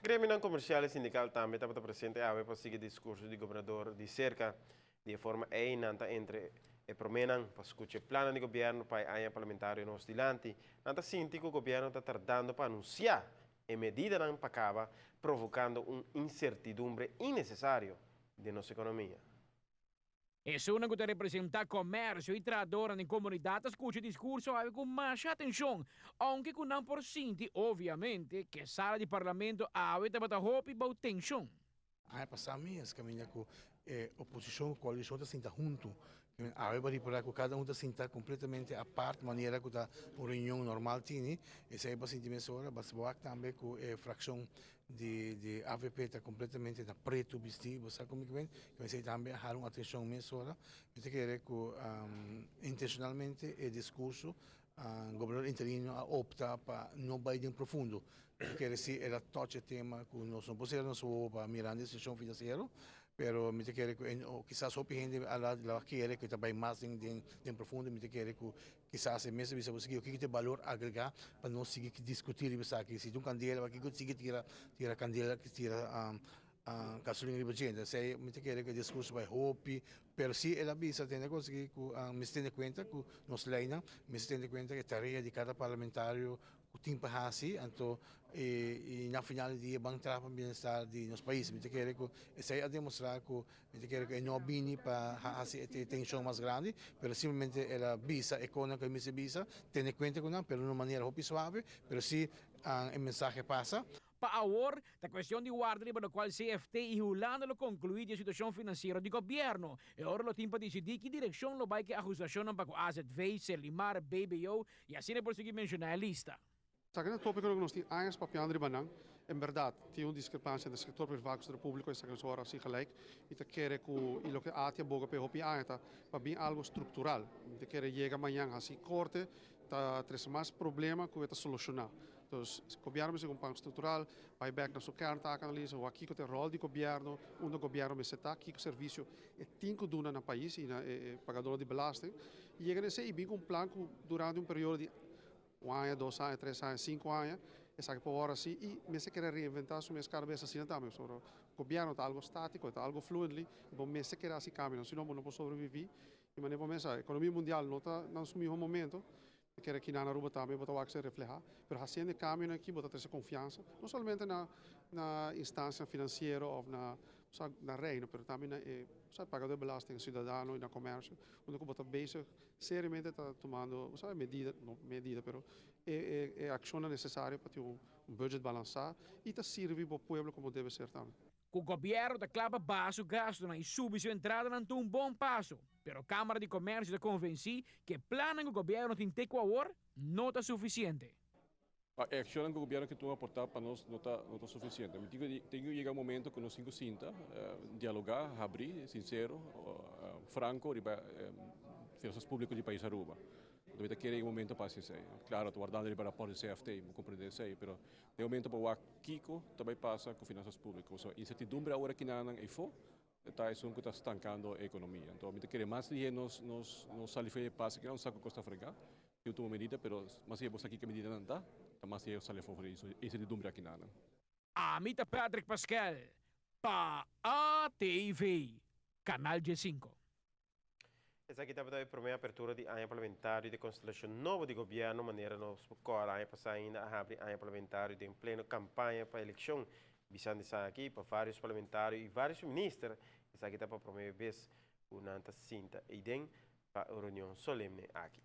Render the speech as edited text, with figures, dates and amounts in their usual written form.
Gremionan komersial i sindikal tambe tabata presente awe pa sigui diskurso di gobernador di serka. Di e forma ei nan ta entre e proménan pa skucha e plannan di gobièrnu pa e aña parlamentario nos dilanti. Nan ta sinti ku gobièrnu ta tardando pa anunsiá e medidanan pa kaba provokando un insertidumbre innesesario den nos ekonomia. Esunnan ku ta representá komersio i trahadornan den komunidat ta skucha e diskurso awe ku masha atenshon, ounke ku nan por sinti, obviamente, ku e sala di parlamento awe tabata hopi bou tenshon. Aña pasá mes kaminda ku e oposishon ku koalishon ta sinta huntu. Awe bo ripará ku kada un ta sinta kompletamente apart manera ku ta un reunion normal tini. Esei bo sinti mesora. Bo wak tambe ku e frakshon di avp ta kompletamente na pretu bistí. Bo sa kon mi ke men? Esei tambe a hala un atenshon mesora. Mi ta kere ku intenshonalmente e diskurso Gobernador interino a opta pa no bai den profundo. Mi ta kere si el a touch e tema ku nos no por sera nos wowo pa mirando e situashon finansiero, pero mi ta kere ku kisas hopi hende a la kere ku e ta bai mas den den profundo. Mi ta kere ku kisas e mes a bisa bo sigui kiko ta e balor agregá pa nos sigui diskutí riba esaki. Si ta un kandela pakiko sigui tira tira kandela tira Gasolina riba djente. Esei mi ta kere ku e diskurso bai hopi, pero si el a bisa tene konsegui ku mester tene kuenta ku nos leinan, mester tene kuenta e tarea di kada parlamentario ku tin pa hasi, anto i na final di dia ban traha pa bienestar di nos pais. Mi ta kere ku esei a demostrá ku mi ta kere ku e no a bini pa hasi e tenshon mas grandi, pero simplemente el a bisa e konan ku e mester bisa, tene kuenta ku nan, pero na un manera hopi suave, pero si e mensahe pasa. Pa awor, ta cuestion di warda riba locual CFT y Hulanda lo conclui di e situacion financiero di gobierno. E ora lo tin pa dicidi ki direccion lo bay cu e acusacionnan pa cu AZV, Serlimar, BBO y asina por sigui menciona e lista. Esaki ta topiconan cu nos tin añas papiando riba nan. En berdad, tin un discrepancia entre sector priva cu sector publico, esaki nos ora haci gelijk. Mi ta kere cu y loke ATIA boga p'e hopi aña ta pa bin algo structural. Mi ta kere yega mañan haci corte ta trece mas problema cu e ta soluciona. Dus, gobierno mester un plan structural, bay bek na su kerntaakanalyse, wak kico ta e rol di gobierno, unda gobierno mester ta, kico servicio e tin cu duna na pais y na e pagadornan di belasting. Y yega na esey y bin cu un plan cu durante un periodo di un aña, dos aña, tres aña, cinco aña, esaki por worde haci y mester kere reinventa su mes cada bes asina tambe. Pasobra gobierno ta algo statico, e ta algo fluently, y bo mester kere haci cambionan, si no bo no por sobrevivi. Y manera bo mester sa, economia mundial no ta na su miho momento. E kere ki nan Aruba tambe bo ta wak ser reflehá, pero hasiendo e kambionan aki bo ta trese konfiansa, no solamente na na instansianan finansiero òf na sa na reino, pero tambe na e sa pagadó di belasting, siudadano i na komersio, unda ku bo ta bezig seriamente ta tumando bo sa medida, no medida pero e e e akshonnan nesesario pa tin un budget balansá i ta sirbi bo pueblo komo debe ser tambe. Ku gobièrnu ta kla pa baha su gastunan i subi su entradanan ta un bon paso, pero Kámara di Komèrsio ta konvensí ku e plannan ku gobièrnu tin te ku awor no ta sufisiente. E akshonnan ku gobièrnu ke tuma por ta pa nos no ta no ta sufisiente. Mi tin ku tin ku yega un momento ku nos tin ku sinta, dialogá, habrí, sinsero, franko riba finanzas públiko di pais Aruba. Anto mi ta kere e momento pa hasi esei. Klaro, ta wardando riba rapòrt di CFT, mi komprendé esei, pero den momento pa wak kiko ta bai pasa ku finansas públiko. So, insertidumbre awor akinanan eifó ta esun ku ta stankando e ekonomia. Anto mi ta kere mas lihé nos nos nos sali for e pase akinan, nos sa ku kos ta fregá, tin un tuma medida, pero mas lihé bo sa kiko e medidanan ta, ta mas lihé bo sali afó for e insertidumbre akinanan. Ami ta Patrick Paskel pa ATV, Canal 15. Esaki tabata e promé apertura di aña parlamentario di e konstelashon nobo di gobièrnu, manera nos por kòrda aña pasá ainda a habri aña parlamentario den pleno kampaña pa elekshon. Bisando esaki pa vários parlamentario i vários minister, esaki ta pa promé bes ku nan ta sinta eiden pa e reunion solemne aki.